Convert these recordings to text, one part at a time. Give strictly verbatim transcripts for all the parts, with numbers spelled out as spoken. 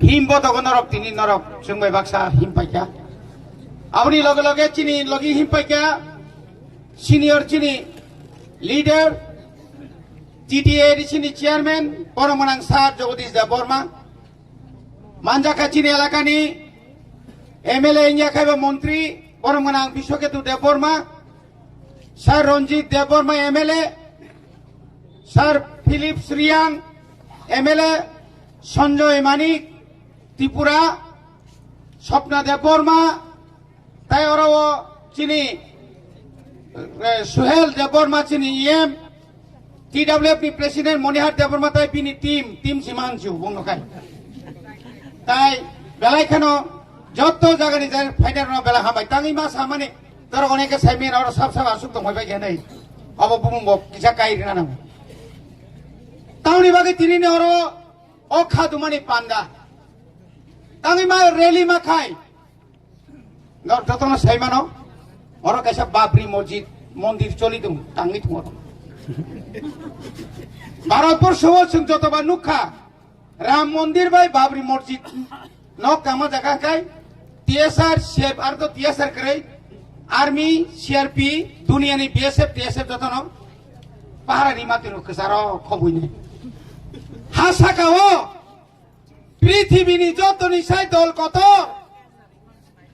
Him botogo norok tini norok chwng bai baksa him paikha. Aboni loge loge chini logi him paikha senior chini leader T T A D C ni chairman borom gwnang sir Jagadish Debbarma. Manjakha chini elakani M L A wngya khaibo montri borom gwnang Biswaketu Debbarma, sir Ranjit Debbarma M L A, sir Philip Sriyang M L A, Sanjoy Manik Tripura, Swapna Debbarma, tai oro o chini, eh, Suhel Debbarma chini E M, T W F ni president Monihar Debbarma tai bini team, team si manju bungno kai. Tai belai kheno jotto jagani jai phainai rokno belai hambai. Tangwi ma samani torok oneke saimani oro sab sab asuk tongbai bai khe nei. Abo bumung bo kisa kai rina nango. Tamoni bagwi tini ni oro o kha dumani panda. Tangwi ma rally ma khai. Norok jotono sai mano, oro kaisa Babri Masjid mondir choli tongo, tangwi tongo. Bharatborsho o chwng jotoba nukha, Ram Mondir bai Babri Masjid nok tangma jaga kai, T S R, C R P, aro to T S R kwrwi, Army, C R P, duniani B S F, T S F jotono pahara rima tino kwcharo khobwini. Ha saka o Prithibini jotoni sai dol kotor,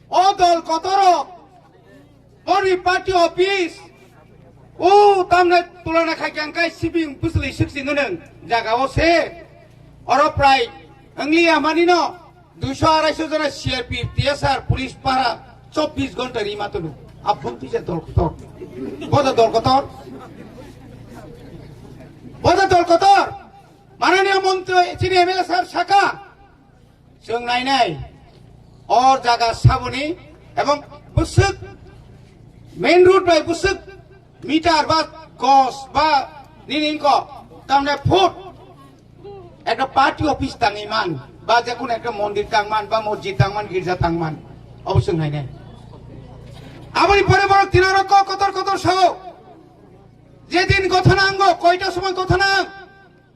o dol kotorok, boni party office, o tamne tulana khai khe angkai sibing bwsli sikjing gwnang jaga o se, oro prai wngli amani no duiso araisho jona C R P F, T S R, police para chobbish ghonta rima tulu. Abhung tisa dol kotor. Boda dol kotor. Boda dol kotor. Mananiya montri, chini M L A sir saka, chwng nainai, o jaga saboni, ebong bwswk main road bai bwswk meter ba gos ba nini wngkha, tamne foot, ekta party office tangwi man, ba jekunu ekta mondir tangman, ba mosjid tangman, girja tangman, obo chwng nainai. Aboni pore borok tinarok kotor kotor sao, jedin gotha nango, koita somoi gotha nang,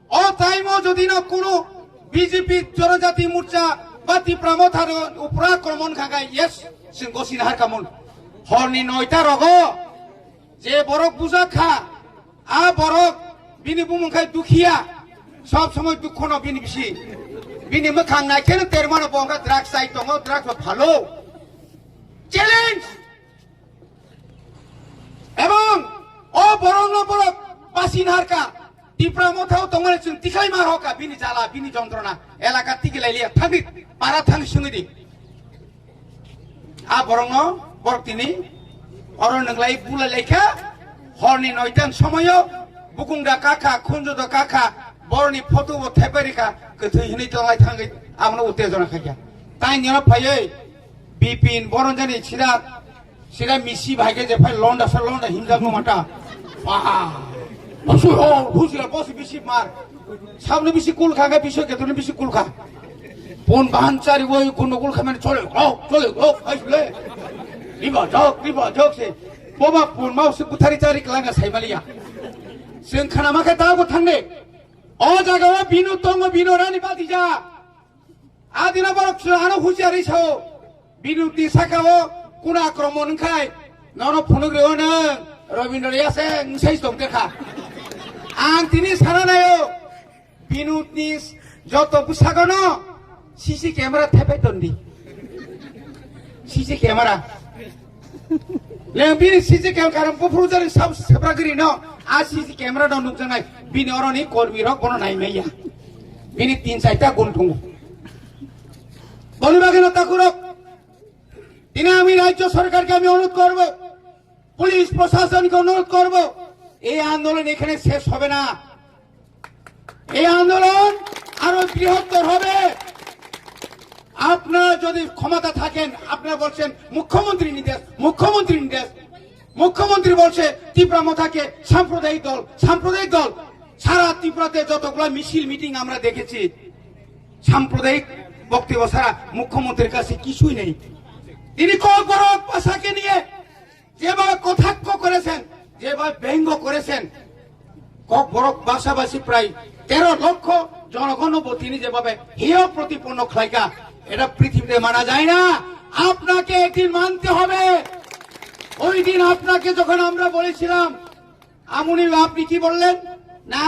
o time o jodi no kunu B J P Jonojati Morcha ba Tipra Motha no upra akromon kha khe, yes, chwng gosina har kamun. Horni noita rogo je borok bujak kha, a borok bini bumung khai dukhiya, sob somoi dukho no bini bisi. Bini mwkhang nai khe no termano bo wngkha drugs chai tongo, drugs bo phalo. Challenge! Ebong o borokno borok basin harka, Tipra Mothao tongmani chwng tikhai ma hoka, bini jala, bini jontrona, elaka tigilai liya, thangdi, para thang sungidi. A borokno borok tini oro nwnglai bulai laikha, horni noitan somoyo bukung da kakha, khunju da kakha, boroni photo bo thepai rikha, kwthwi hinwi tonglai thangwi, abono uttejona khaikha. Tai nino phaiwi, Bipin, Boronjani, sida, sida misi bai khe je phai londa sa londa himjak no mata. Wah. Bosu ho, husi la bosu bisi mar. Sabni bisi kul kha, bisi keturni bisi kul kha. Pun bahan chari woi kun kul kha mane chole, oh, chole, oh, ai sule. Riba jok, riba jok se. Boba pun mau se buthari chari kelanga sai maliya. Seng khana ma khe ta bo thangne. O jaga o binu tongo, binu rani batija. Adina borok chwla ano husiari sao. Bini uti saka o kuna akromon wngkhai nono phunuk reo nwng Robindra Yaseng wngsai tongte kha. Ang tini sana naio bini utni joto bwsago no C C camera thepai tondi. C C camera. Leng bini C C camera karam buphuru jari sab sebragiri no a C C camera no nukjaknai bini oroni kormi rok bono naimaiya. Bini tin chaita gun tongo. Boni bagwi no takhurok, tini ami rajyo sorkarke ami onurodh korbo, police proshasonke onurodh korbo, ei andolon ekhane shesh hobe na, ei andolon aro brihottor hobe. Apnara jodi khomota thaken, apnara bolchen mukhyomantri nirdesh, mukhyomantri nirdesh, mukhyomantri bolche Tipra Mothake sampradayik dol, sampradayik dol, sara Tiprate jotogula misil meeting amra dekhechi. সাম্প্রদায়িক বক্তব্য ছাড়া মুখ্যমন্ত্রীর কাছে কিছুই নেই। তিনি ককবরক ভাষাকে নিয়ে যেভাবে কটাক্ষ করেছেন, যেভাবে ব্যঙ্গ করেছেন, ককবরক ভাষাভাষী প্রায় তেরো লক্ষ জনগণও তিনি যেভাবে হেয় প্রতিপন্ন খাইকা, এটা পৃথিবীতে মানা যায় না। আপনাকে একদিন মানতে হবে। ওই দিন আপনাকে যখন আমরা বলেছিলাম, আমুনি, আপনি কি বললেন? না,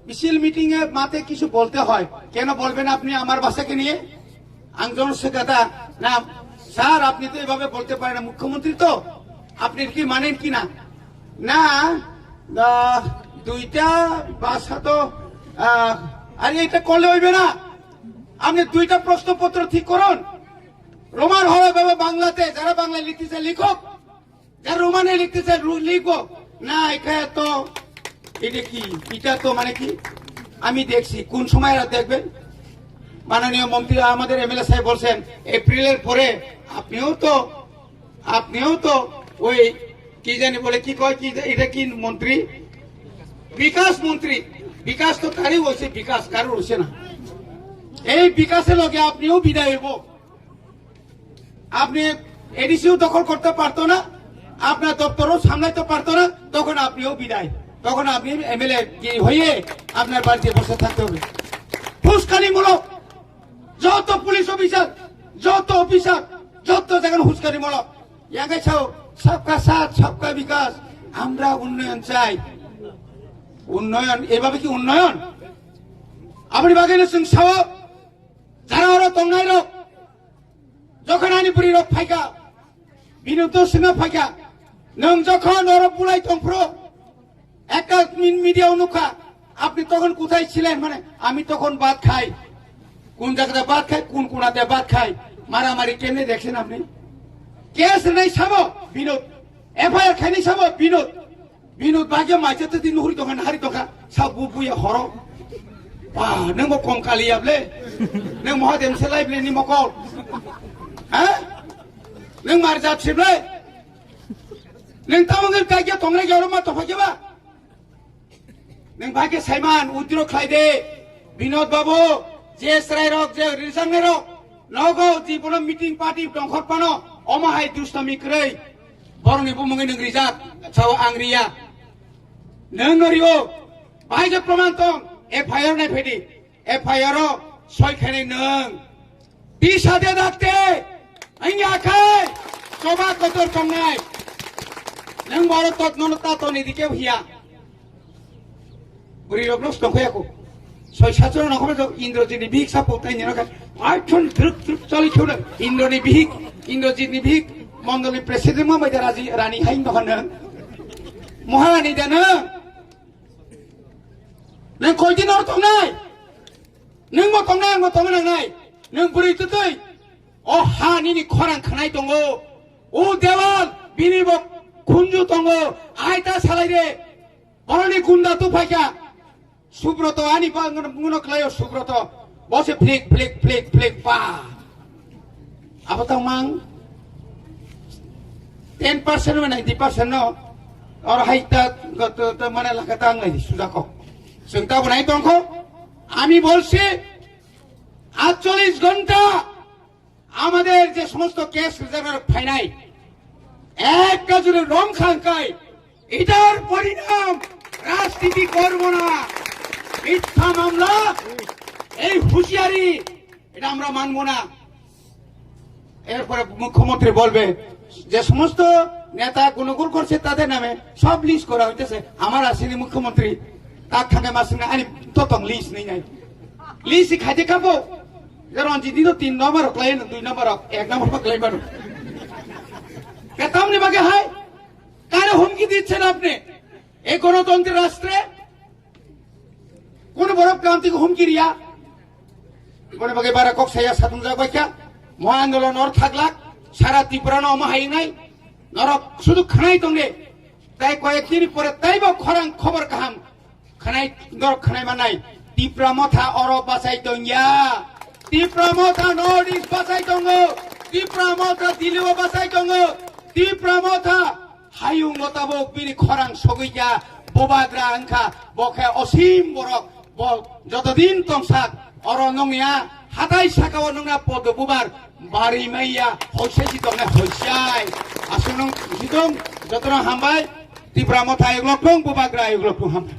মিছিল মিটিং এ মাঠে কিছু বলতে হয়। কেন বলবেন আপনি আমার ভাষাকে নিয়ে? আন্দোলন সে কথা না, স্যার, আপনি তো এভাবে বলতে পারেন না, মুখ্যমন্ত্রী তো, আপনি কি মানেন কি না? না, আহ, দুইটা ভাষা তো, আহ, আরে, এটা করলে হইবে না। আপনি দুইটা প্রশ্নপত্র ঠিক করুন, রোমান হবে বাংলাতে, যারা বাংলা লিখতে চায় লিখুক, যারা রোমানে লিখতে চায় রু-, লিখবো। না, এটা তো, এটা কি, এটা তো মানে কি, আমি দেখছি, কোন সময় আর দেখবেন? মাননীয় মন্ত্রী, আমাদের এমএলএ সাহেব বলছেন, এপ্রিলের পরে আপনিও তো, আপনিও তো ওই কি জানি বলে, কি কয়, কি যে, এটা কি মন্ত্রী? বিকাশ মন্ত্রী। বিকাশ তো তারই হয়েছে, বিকাশ কারোর হয়েছে না। এই বিকাশের লগে আপনিও বিদায় হইব। আপনি এডিসিও দখল করতে পারতো না, আপনার দপ্তরও সামলাইতে পারতো না, তখন আপনিও বিদায়, তখন আপনি এমএলএ হয়ে আপনার বাড়িতে বসে থাকতে হবে। ফুসকানিমূলক যত পুলিশ অফিসার, যত অফিসার, যত জায়গায় ফুসকানিমূলক। ইয়াকে চাও, সবকা সাথ, সবকা বিকাশ। আমরা উন্নয়ন চাই। উন্নয়ন, এভাবে কি উন্নয়ন? আপনি বাগানে সিং সাও, যারা ওরা তংনাই রক, যখন আনি পুরি রক ফাইকা, বিনোদ সিংহ ফাইকা, নং যখন ওরা বুলাই তংফ্রো, একটা মিন-, মিডিয়া অনুকা, আপনি তখন কোথায় ছিলেন? মানে, আমি তখন ভাত খাই, কোন জায়গাতে ভাত খাই, কোন কোনাতে ভাত খাই, মারামারি কেমনে দেখছেন আপনি? কেস নেই সাবো বিনোদ, এফআইআর খাইনি সাবো বিনোদ, বিনোদ বাগে মাঝে তো দিন হুরি দোকান হারি দোকান সব বু বুয়া হরো। Ba, neng bo kom kali ya ble, neng moha dem se lai ble ni mokol, ha? Neng mar jat se ble, neng tamo ngen kai ya tong re ya ro ma to pha ke ba? Neng bhai ke saiman, withdraw khlai de. Binod babu, je srai rok, je rijang ne rok, nogo jibono meeting party dongkhor pano, omo hai dustami kwrwi. Borokni bumungwi nwng rijak, sao ang riya. Nwng no rio, bhai je proman tong, F I R nai phedi, F I R o soi khainai nwng. Bisa de dakte, ang ya khai, choba kotor tongnai. Nwng borok tot nono ta toni dike hiya. Bwrwi rok no tongkhoya ko. Soi satro no khobe Indrajit ni bihik sapo tai ni no kha. Ai thun druk druk chali chuna. Indra ni bihik, Indrajit ni bihik, mondol ni president ma mai da raji rani hai no hana. Moharani da na. Nwng koi din or tongnai? Nwng bo tongnai, ang bo tongna nangnai. Nwng bwrwi twtwi. O ha nini khorang khnai tongo. O dewal bini bo khunju tongo. Ai ta salai re. Boroni gunda tu phaikha. Subroto ani ba ngono, ngono khlaio Subroto. Bo se phlik, phlik, phlik, phlik, pa. Abo tang mang ten percent ba ninety percent no. Or hai ta, to, to, to, mane lakha tang lai suda kok. Sengta bo nai tongkho. Ami bolsi আটচল্লিশ ঘন্টা আমাদের যে সমস্ত case reservoir ফাইনাই একটা জুড়ে রং খাঙ্কাই, এটার পরিণাম রাজনীতি করব না, মিথ্যা মামলা, এই হুঁশিয়ারি, এটা আমরা মানব না। এরপরে মুখ্যমন্ত্রী বলবে যে সমস্ত নেতা গুণগুণ করছে তাদের নামে সব লিস্ট করা হইতেছে। আমার আসেনি মুখ্যমন্ত্রী, তার থাকে মাসিক না, আরে তো তং লিস্ট নেই নাই। লিস্ট খাইতে খাবো। যে রঞ্জিত তো তিন নম্বর হকলাই না, দুই নম্বর হক, এক নম্বর হকলাই পারো। কেতামনি বাগে হাই, কারে হুমকি দিচ্ছেন আপনি? এই গণতন্ত্রের রাষ্ট্রে কোন বড় প্রান্তিক হুমকি রিয়া? কোন বাগে বারা কক সাইয়া সাতুং যা গইয়া, মহা আন্দোলন অর থাকলাক, সারা ত্রিপুরা না অমা হাই নাই, নরক শুধু খানাই তঙ্গে। তাই কয়েকদিন পরে তাইব খরাং খবর কাহাম খানাই, নরক খানাই মানাই। ত্রিপুরা মথা অরো বাসাই তঙ্গিয়া, ত্রিপুরা মথা নর্থ ইস্ট বাসাই তঙ্গো, ত্রিপুরা মথা দিল্লিও বাসাই তঙ্গো, ত্রিপুরা মথা hayung motabok bini khorang sogwi ya, bubagra wngkha, bo khe osim borok, bo jotodin tongsak, oro nungya, hatai sakao nungna podo bubar, bari maiya, hoisai si tongnai hoisai. Aswk nung si tong, jotono hambai, Tipra motha ayuk lok tong, bubagra ayuk lok tong hambai.